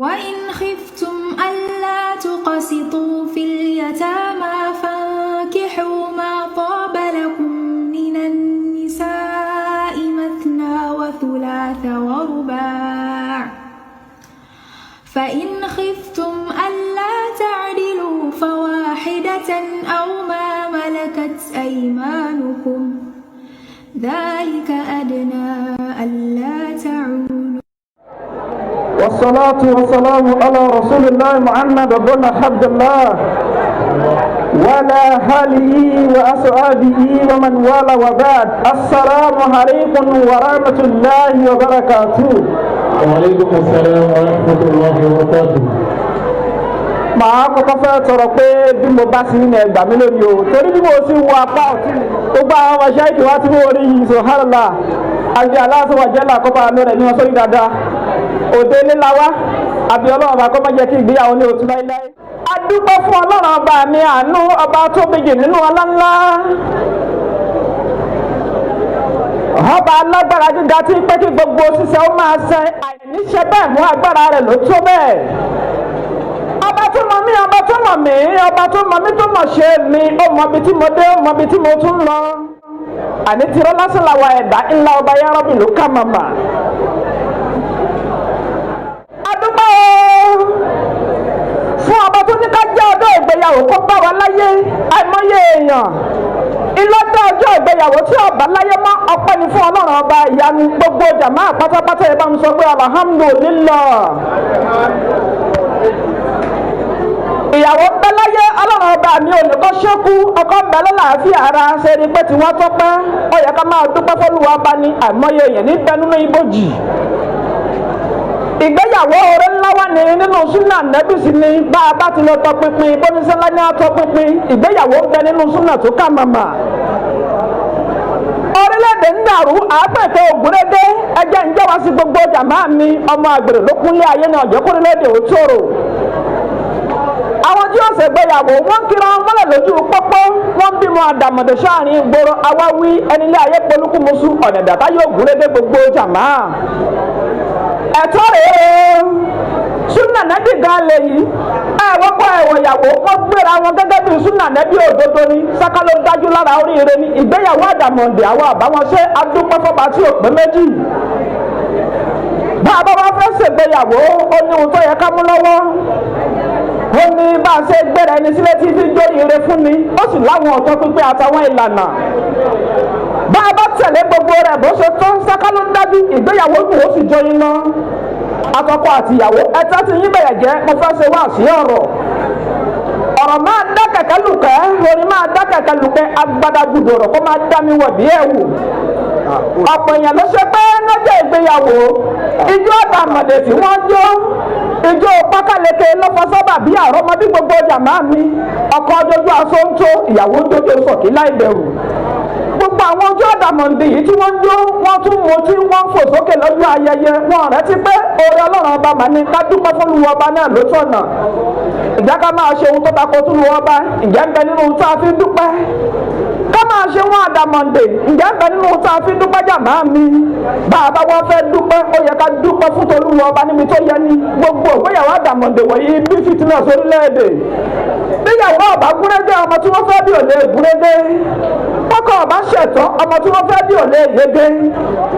وإن خفتم ألا تقسطوا في اليتامى فانكحوا ما طاب لكم من النساء مثنى وثلاث ورباع فإن خفتم ألا تعدلوا فواحدة أو ما ملكت أيمانكم ذلك أدنى ألا تعولوا. والصلاة والسلام على رسول الله محمد بن عبد الله وعلى آله وأصحابه ومن والاه وبعد. السلام عليكم ورحمة الله وبركاته. وعليكم السلام ورحمة الله وبركاته. Màá kọ́kọ́ fẹ́ tọrọ pé bí mo bá sí ní ẹgbàá mi lónìí o, torí bí mo sì wo apá ọ̀tún mi, gbogbo àwọn ọmọ ṣáìkì wá tí mo rí yìí, subhanallah, àbí aláṣọ wàjẹ́là kọ́ba àánú rẹ̀ ní wọn sórí dáadáa. Òde ilé la wá, àbí Ọlọ́run ọba kọ́ má jẹ́ kí ìgbéyàwó ní òtún láéláé. A dúpẹ́ fún Ọlọ́run ọba mi àánú, ọba tó méjì nínú ọlá ńlá, ọba alágbára gíga tí pé kí gbogbo ṣiṣẹ́ ó máa ṣe àìníṣe bẹ́ẹ̀ mú agbára rẹ̀ ló tó bẹ́ẹ̀. Ọba tó mọ̀ mí, ọba tó mọ̀ mí, ọba tó mọ̀ mí tó mọ̀ ṣe mi, ó mọ ibi tí mo dé, ó mọ ibi tí mo tún lọ. Àní tirọ́ lásán làwa ẹ̀dá ńlá, ọba yárọ́bì ló kà màmá. Adúpẹ́ o fún ọba tó ní ká jẹ́ ọjọ́ ìgbéyàwó kó bá wa láyé. Àìmọye èèyàn ìlọ́dọ̀ ọjọ́ ìgbéyàwó tí ọba láyé mọ́. Ọpẹ́ ni fún Ọlọ́run ọba ìyanu. Gbogbo jàmáà pátápátá, ẹ bá ń sọ pé alhamdulillah. Ìyàwó ń bẹ láyé, Ọlọ́run ọba mi ò ní kó ṣẹ́kù, ọkọ ń bẹ lálàáfíà ara. Ṣe ni pé tí wọ́n tọ́pẹ́, ó yẹ ká máa dúpẹ́ f'Olúwa ọba ní. Àìmọye èèyàn níbẹ̀ nínú ibojì. Ìgbéyàwó oore ńlá wà ní nínú súnà nẹ́bí sí ni bá a bá ti lọ tọpinpin bóníṣẹ́lá ní àtọpinpin. Ìgbéyàwó ń bẹ nínú súnà tó kà màmá. Orílẹ̀-èdè ń dàrú, àápẹ̀tẹ̀ ògúnrédé. Ẹjẹ́ ń jẹ́ wá sí gbogbo jàmáà mi. Ọmọ àgbèrè ló kúnlé ayé ní ọ̀jẹ̀ kórílẹ̀-èdè ò tòrò. Àwọn tí ó ṣègbéyàwó, wọ́n kíra wọn mọ́lẹ̀ lójú pópó, wọ́n bímọ àdàmọ̀dé sáàrin ìgboro. Awáwí ẹnilé ayé polúkúmuṣu ọ̀nà ìdàtà yóò gúnrégé. Gbogbo jàmáà, ẹ̀tọ́ rèé o, súnà nẹ́bí gan lè yìí. Ẹ wọ́n kọ́ ẹ̀wọ̀ ìyàwó, wọ́n gbéra wọn gẹ́gẹ́ bí súnà nẹ́bí òdodo ni. Sáká ló dájú lára oríire ni ìgbéyàwó àdàmọ̀dé. Àwọn àbáwọn ṣe adúpẹ́ fọba tí ò pé méjì. Bá a bá wá fẹ́ ṣègbéyàwó, ó ní ohun tó yẹ ká mú lọ́wọ́, ó ní bá a ṣe gbéra ẹni sílẹ̀ tí fi jó ire fún ni, ó sì láwọn ọ̀tọ́ pípé àtàwọn ìlànà. Bá a bá tẹ̀lé gbogbo rẹ̀ bó ṣe tó, sáká ló dájú, ìgbéyàwó dùn, ó sì jó yín lọ. Atọ́kọ àtìyàwó, ẹtẹ́ tí yín bẹ̀rẹ̀ jẹ́. Mo fẹ́ ṣe wá sí ọ̀rọ̀. Ọ̀rọ̀ máa dá kẹ̀kẹ́ lùkẹ́, orin máa dá kẹ̀kẹ́ lùkẹ́, agbadagudo ọ̀rọ̀ kó máa dá mi wọ̀ bí ẹ̀wù. Ọ̀pọ̀ èèyàn ló ṣe pé lọ́jọ́ ìgbéyàwó, ijó àdàmọ̀dè tí wọ́n jó, ijó pákáleke ló fọ sábà bí àrọ́mọbí. Gbogbo jàmá mi, ọkọ ojojú aṣọ ń tó, ìyàwó ń jójó sọ̀kí láì bẹ̀rù. Gbogbo àwọn ojú àdàmọ̀dè yìí tí wọ́n ń jó, wọ́n tún mutí, wọ́n ń fò sókè lọ́jọ́ ayẹyẹ. Wọn rántí pé oore Ọlọ́run ọba mà ní ká dúpẹ́ fún Olúwa ọba náà ló tọ̀nà. Ìjà ká máa ṣe ohun tó ta ko tún lu ọba, ǹjẹ́ ń bẹ nínú ohun tá a fi dúpẹ́? Ká máa ṣe wọn àdàmọ̀dè, ǹjẹ́ ń bẹ nínú ohun tá a fi dúpẹ́? Jàmá mi, bá a bá wọ́n fẹ́ dúpẹ́, ó yẹ ká dúpẹ́ fún tolúwa ọba níbi tó yẹ ní. Gbogbo ìgbéyàwó àdàmọ̀dè wọ̀nyí bí fìtínà sórílẹ̀-èdè. Bíyàwó ọba gúnrégé, ọmọ tí wọ́n fẹ́ bí ò lè gúnrégé. Kọ́kọ́ ọba ṣẹ̀tọ́, ọmọ tí wọ́n fẹ́ bí ò lè yege.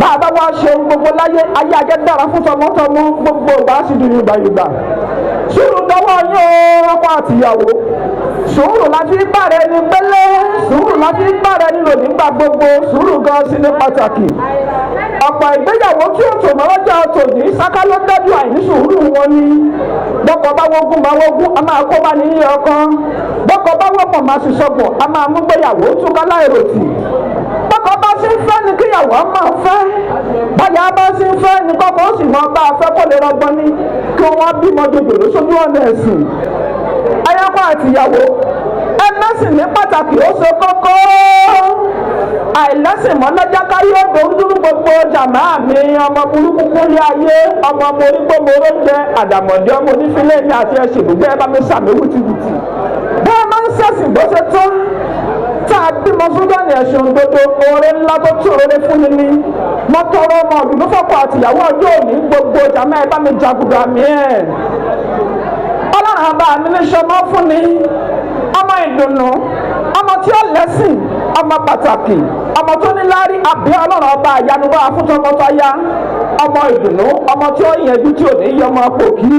Bá a bá wá ṣe ohun gbogbo láyé, ayé ajẹ́ dára fún tọmọtọmọ, gbogbo ìgbà á sì dùn yùgbàyùgbà. Sùúrù dọwọ́ yín o, ọkọ àtìyàwó. Sùúrù la fi gbàrẹ ẹni gbélé, sùúrù la fi gbàrẹ ẹni lò nígbà gbogbo. Sùúrù gan sí ní pàtàkì. Ọ̀pọ̀ ìgbéyàwó tí ó tò mọ́lọ́jà tòní, sáká ló dájú, àìní sùúrù wọn ni. Bọ́kọ bá wógún bá wógún, a máa kó bá nílé ọkọ. Bọ́kọ bá wọ́pọ̀ máa sì sọ̀gbọ̀n, a máa mú gbéyàwó túká láìròtì. Bọ́kọ bá sí ń fẹ́ ni kíyàwó máa fẹ́, báyà bá sí ń fẹ́ ni kọ́kọ́ ó sì mọ bá a fẹ́ kó lè rọgbọ́n ní kí wọ́n bímọ jòjòló sójú ọ̀nà ẹ̀sìn. Ayọ́kọ àtìyàwó, ẹ mẹ́sìn ní pàtàkì, ó ṣe kókó. Àìlẹ́sìn mọ́lọ́jà káyé odò dúdú. Gbogbo jàmáà mi, ọmọ burúkú kúnlé ayé, ọmọ ọmọ orígbó oúnjẹ àdàmọ̀dé, ọmọ onífílẹ̀ ní àti ẹ̀sìn gbogbo. Ẹ bá mi sàmì wùtìwùtì. Bẹ́ẹ̀ máa ń ṣẹ̀sìn bó ṣe tó. Tá a bímọ sójú ọ̀nà ẹ̀sìn òdodo, oore ńlá tó tí òróró fún ni ní. Mo tọrọ ọmọ ọdún fọ́kọ àtìyàwó ọjọ́ òní gbogbo jàmá ẹ bá mi jagudu àmì ẹ̀. Ọlọ́run àbá mi ní sọmọ fún ni, ọmọ ìdùnnú, ọmọ tí ó lẹ́sìn, ọmọ pàtàkì, ọmọ tó ní láárí. Àbí Ọlọ́run ọba ìyanu bá fún tọkọtaya ọmọ ìdùnnú, ọmọ tí ó yẹjú tí ò ní yọmọ pòkì.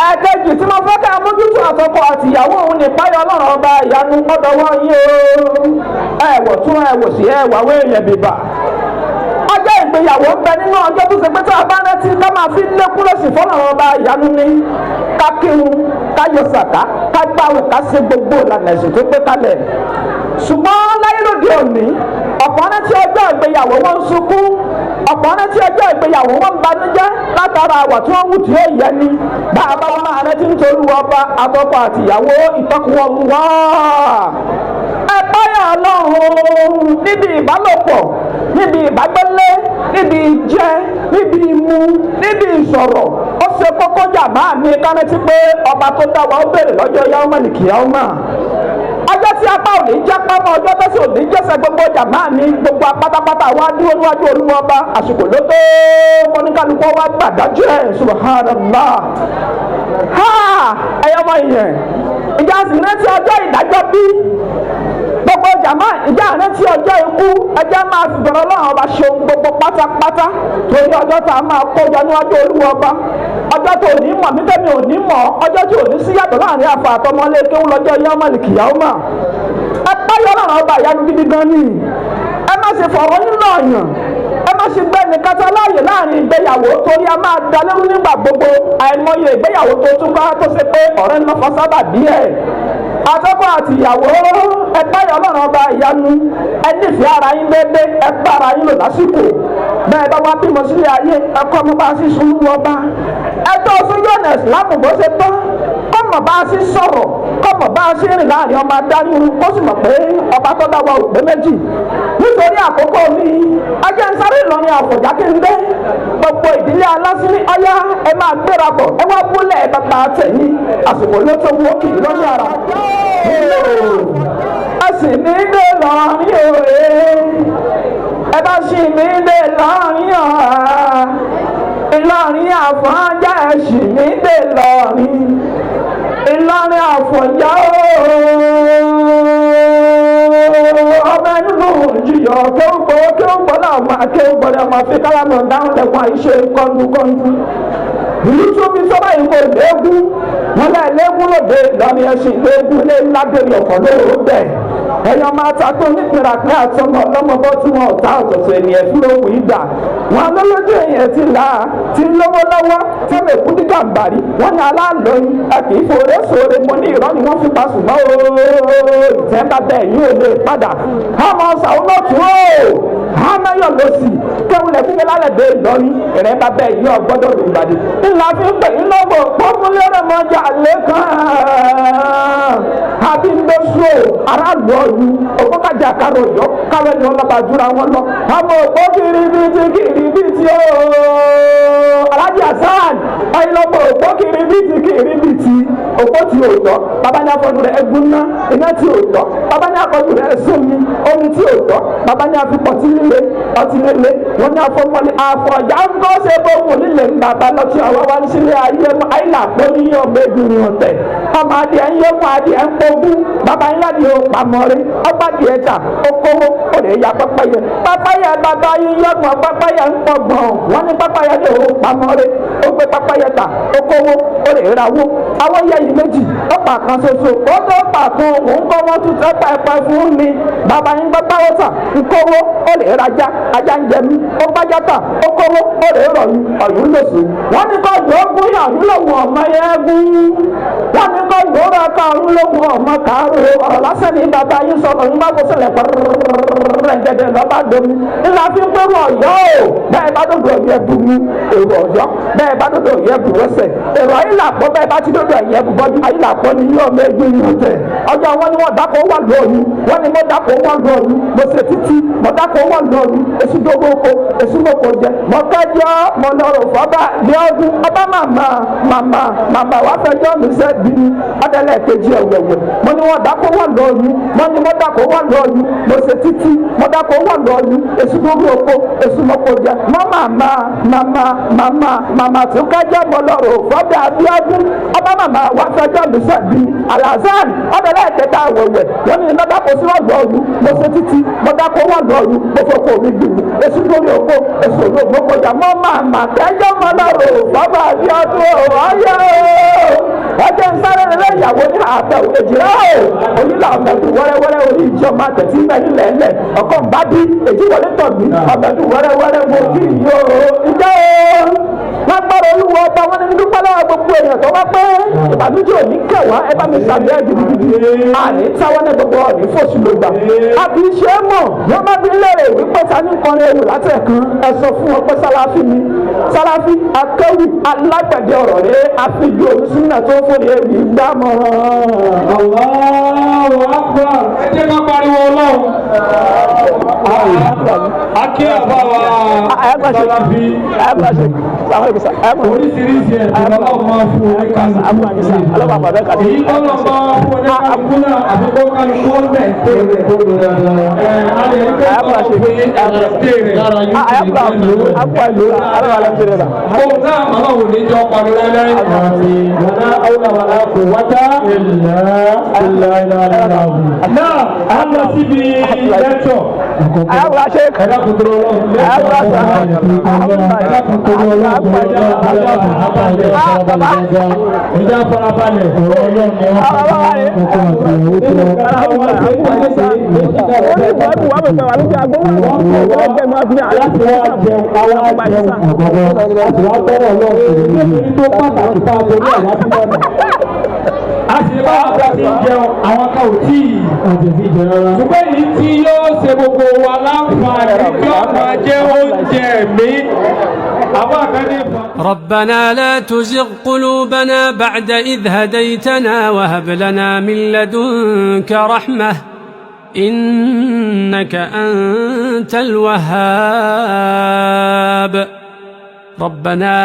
Ẹ̀ẹ́dẹ́jì tí mo fẹ́ ká mójútó àtọkọ àtìyàwó òun ní ìpáyọ̀ Ọlọ́run ọba ìyanu ọdọwọ́ yín o. Ẹ̀wọ̀ tún ẹ̀wọ̀ sí ẹ̀wọ̀ àwọn èèyàn bìbà. Ọjọ́ ìgbéyàwó ń bẹ nínú ọjọ́ tó ṣe pé tá a bá rántí ká máa fi lékún lọ́sìn fọ́lọ́run ọba ìyanu ní ká kírun, ká yọ sàká, ká gbààwẹ̀, ká ṣe gbogbo ìlànà ẹ̀sìn tó gbé kalẹ̀. Ṣùgbọ́n láyé lóde òní, ọ̀pọ̀ rántí ọjọ́ ìgbéyàwó wọn ń sunkún, ọ̀pọ̀ rántí ọjọ́ ìgbéyàwó wọn ń banújẹ́ látara àwà tí wọ́n wù tí ó yẹ ni. Bá a bá wọn máa rántí nítorí ọba àtọkọ àtìyàwó ìtọ́kùn wá. Ẹ páyà Ọlọ́run níbi ìbálòpọ̀, níbi ìbágbélé, níbi ìjẹ, níbi ìmu, níbi ìsọ̀rọ̀. Ó ṣe kókó jàmbá mi kárántí pé ọba tó dá wa ó béèrè lọ́jọ́ yawmal qiyamah, ọjọ́ tí apá ò ní jẹ́ pámọ́, ọjọ́ tó sì ò ní jẹ́sẹ̀. Gbogbo jàmbá mi, gbogbo apátápátá wa dúró níwájú Olúwa ọba. Àsìkò ló tó kọ́níkálukú wa gbàdájọ́ ẹ̀. Subhanallah. Ha, ẹ̀yọ́ ọmọ ìyẹn, ìjà sì rántí ọjọ́ ìdájọ́ bí? Gbogbo jàmá, ìjà rántí ọjọ́ ikú? Ẹjẹ́ máa fi bẹ̀rẹ̀ Ọlọ́run ọba ṣe ohun gbogbo pátápátá, torí ọjọ́ tá a máa kójọ níwájú Olúwa ọba, ọjọ́ tó ní mọ̀ mí tẹ́mi ò ní mọ̀, ọjọ́ tí ò ní sí yàtọ̀ láàrin àfa àtọmọlé kéwú lọ́jọ́ yawmal qiyamah. Ẹ páyọ̀ Ọlọ́run ọba ìyanu gidi gan ni. Ẹ má ṣe fọ̀rọ̀ yín lọ́ọ̀yàn, ẹ má ṣe gbẹ́ni kátà láàyè láàrin ìgbéyàwó, torí a máa da lérú nígbà gbogbo. Àìmọye ìgbéyàwó tó tún bá tó ṣe pé ọ̀rẹ́ ń lọ́fọ́ sábà bí ẹ̀. Àtọkọ àtìyàwó, ẹ páyọ̀ Ọlọ́run ọba ìyanu, ẹ nífẹ̀ẹ́ ara yín déédéé, ẹ bá ara yín lò lásìkò. Bẹ́ẹ̀ bá wá bímọ sílé ayé, ẹ kọ́ ọmọ bá a sì sùn ọba, ẹ tọ́ sójú ọ̀nà ìsìlámù bó ṣe tọ́, kọ́mọ̀ bá a sì sọ̀rọ̀, kọ́mọ̀ bá a sì rìn láàrin ọmọ adarí, kó sì mọ̀ pé ọba tó dá wa ò pé méjì. Nítorí àkókò mi, ajá ń sáré Ìlọrin Àfọ̀njá kí n dé. Gbogbo ìdílé alásíní, ọyá ẹ máa gbéra bọ̀, ẹ wá búlẹ̀ bàbá tẹ̀yìn. Àsìkò ló tó wọ́ kì í lọ́ní ara. Ẹ sì ní dé lọ́rin òye, ẹ bá sì ní dé lọ́rin ọ̀hà, Ìlọrin Àfọ̀njá, ẹ sì ní dé lọ́rin Ìlọrin Àfọ̀njá ooo. Ọmọ ẹni ló ń jiyọ̀ kéwùgbọ́ kéwùgbọ́ náà máa kéwùgbọ́ náà máa fi kálámù dáhùn lẹ́kùn àìṣe kọ́ńdúkọ́ńdú. Ìlú tóbi tó báyìí kò léegun, wọn lẹ́ léegun lóde Ìlọrin, ẹ̀sìn léegun lé lágbèrè ọ̀kọ̀ lóru bẹ́ẹ̀. Ẹ̀yọ́ máa ta tó nípìnlẹ̀ pé àtọmọ ọlọ́mọbọ́ tí wọn ò ta ọ̀tọ̀ọ̀tọ̀ ènìyàn fún òkú ìgbà wọn lólójú èèyàn ti là á ti lówó lọ́wọ́ tẹ́lẹ̀ kú ní gàǹbàrí. Wọn ní aláàlóyún ẹ kì í fòrè sóore. Mo ní irọ́ ni wọ́n fi pa, ṣùgbọ́n ooo, ìtẹ́ bá bẹ́ẹ̀ yóò lè padà. Ọmọ ṣàwọn lọ́tún o, hàmáyọ̀ lọ́sì kéwìlẹ̀ fún mi lálẹ́ dé Ìlọrin ìrẹ́ bá bẹ́ẹ̀ yóò gbọ́dọ̀ lùgbàdì ńlá fi ń pè ń lọ́gbọ̀ pọ́nmúlẹ́rẹ̀ mọ́jà lẹ́kàn àbí ndóso aráàlú ọ̀lú ògbókàjà kárò yọ káwé ni wọn lọ́ba jura wọn lọ. Àmọ́ ògbó kiribiti kiribiti ooo, Alhaji Hasan ọ̀yìnlọ́gbọ̀ ògbó kiribiti kiribiti, ògbó tí ò tọ́ bàbá ní afọ́jú rẹ̀ ẹgún ná, iná tí ò tọ́ bàbá ní afọ́jú rẹ̀ sómi, omi tí ò tọ́ bàbá ní afipọ̀ tí líle ọtí líle wọn ní afọ́mọ́lé. Àfọ̀jà ń kọ́ ṣe bó wù nílé ń bàbá lọ́tí ọwọ́ wá sílé ayé ayé ní ọmọ egun ọ̀tẹ̀ ọmọ adìẹ ń yókùn adìẹ ń pogún bàbá ńlá ni ó pamọ́rí ọba díẹ̀ ta okòwò ó lè ya pẹ́pẹ́yẹ pẹ́pẹ́yẹ bàbá yín yọgbọ̀n pẹ́pẹ́yẹ ń pọ̀gbọ̀n. Wọ́n ní pẹ́pẹ́yẹ ní òun pamọ́rí, ó gbé pẹ́pẹ́yẹ ta okòwò, ó lè rawó àwọn yẹ yìí méjì, ó pa kan ṣoṣo, ó tó pa kan òun kọ́ wọ́n tún tẹ́ pẹ́pẹ́ fún mi. Bàbá yín gbọ́ báwọ́ tà nkówó, ó lè rajá, ajá ń jẹ mí, ó bájá tà okòwò, ó lè rọ̀yún ọ̀yún lòsùn. Wọ́n ní kọ́ yóò gún yàn ọ̀yún lòun ọ̀mọ yẹn gún. Wọ́n ní kọ́ yóò rọ̀ ká ọ̀yún lòun ọ̀mọ kàárò. Ọ̀rọ̀ lásán ní bàbá yín sọ̀rọ̀ nígbà tó ṣẹlẹ̀ pẹ̀rẹ̀gẹ̀dẹ̀ lọ́ba domi ńlá fi ń pẹ́rù ọ̀yọ́ o. Bẹ́ẹ̀ bá dòdò ọ̀yẹ́ bu mú èrò ọ̀yọ́, bẹ́ẹ̀ bá dòdò ọ̀yẹ́ bu rọ́sẹ̀ èrò ayílàpọ̀, bẹ́ẹ̀ bá ti dòdò ọ̀yẹ́ bu bọ́jú ayílàpọ̀ ni yóò mọ ẹgbẹ́ yìí tẹ̀. Ọjọ́ wọn ni wọ́n dákọ̀ wà lóyún. Wọ́n ní mo dáko wọ́n lọ́ọ̀lù, mo ṣe títí, mo dáko wọ́n lọ́ọ̀lù, èso dógó oko, èso moko jẹ. Mo kẹjọ mo lọ́rọ̀ fọba bí ọdún ọba màmá màmá màmá wàá fẹjọ́ mi sẹ́ bí mi ọdẹlẹ̀ kejì ẹ̀wẹ̀wẹ̀. Mo ní wọ́n dáko wọ́n lọ́ọ̀lù, mo ní mo dáko wọ́n lọ́ọ̀lù, mo ṣe títí, mo dáko wọ́n lọ́ọ̀lù, èso dógó oko, èso moko jẹ. Mo màmá màmá màmá màmá tún kẹjọ mo lọ́rọ̀ fọba bí ọdún ọba màmá wàá fẹjọ́ mi sẹ́ bí mi. Alazan ọdẹlẹ̀ kẹta ẹ̀wẹ̀wẹ̀. Wọ́n ní iná dáko sí wọ́n lọ́ọ̀lù, mo ṣe títí, mo dáko wọ́n lọ́ọ̀lù, mo fọkọ mi gbìmù, èso dórí oko, èso olóògbé kọjá. Mọ́ màmá kẹjọ mọ́ lọ́rọ̀ fọba bí ọdún ọ̀yọ́ ọjọ́ ń sáré rẹ ìyàwó ní àbẹ̀ èjìlá o onílà ọ̀mẹ̀dùn wẹ́rẹ́wẹ́rẹ́ orí ìjọ máa tẹ̀sí mẹ́rin lẹ́lẹ̀ ọkọ̀ ń bá bí èjì wọlé tọ̀ mí ọ̀mẹ̀dùn wẹ́rẹ́wẹ́rẹ́ mo kí yó ìjọ lágbára Olúwa ọba. Wọn ní dúpẹ́ lọ́wọ́ gbogbo èèyàn tó wá pé ìbànújẹ́ òní kẹwàá. Ẹ bá mi sàbí ẹ gidigidi. Àní táwọn ní gbogbo ọ̀ní fòṣù ló gbà. A kì í ṣe é mọ̀. Wọ́n má bí léèrè wípé ta ní kọrin ewu látẹ̀kan. Ẹ sọ fún wọn pé Sálàfí ni, Sálàfí akéwì alágbẹ̀dẹ ọ̀rọ̀ rẹ̀ àfijù olùsúnà tó fòrí ewì gbámọ̀ràn. Allahu Akbar. Ẹ jẹ́ ká pariwo Ọlọ́run. Akí àbá wa Sálàfí. Oríṣiríṣi ẹ̀sìn Ọlọ́run máa fún oníkálukú. Èyí tọ́lọ̀ máa fún oníkálukú náà, àbíkó kálukú ó bẹ̀ tẹ̀lé. Ẹ̀ a lè rí pé ọlọ́run fún yín ẹ̀rọ tẹ̀lé. Ohun náà Ọlọ́run ní jọ parí láíláí. ولا حول ولا قوة إلا بالله. Náà a lọ síbi lẹ́tọ̀. Ẹ dákun tó lọ́wọ́. Ẹ dákun tó lọ́wọ́. Ẹ já farabalẹ̀. Ọ̀rọ̀ Ọlọ́run ni wọ́n fi ọkọ àti ìyàwó tí wọ́n Láti wá jẹun, àwa jẹun àkọ́kọ́ láti wá tọrọ Ọlọ́run nítorí tó pàtàkì tá a torí ẹ̀ wá sí lọ́nà. A sì bá àwọn tí ń jẹun, àwọn kan ò tí ì. Àti ìdí ìjẹ rárá. Ṣùgbọ́n èyí tí yóò ṣe gbogbo wa láǹfààní tí ó máa jẹ́ oúnjẹ mi. Àwọn àkàndé fún. ربنا لا تزغ قلوبنا بعد إذ هديتنا وهب لنا من لدنك رحمة إنك أنت الوهاب. ربنا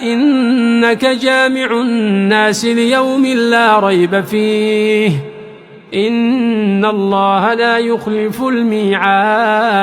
إنك جامع الناس ليوم لا ريب فيه، إن الله لا يخلف الميعاد.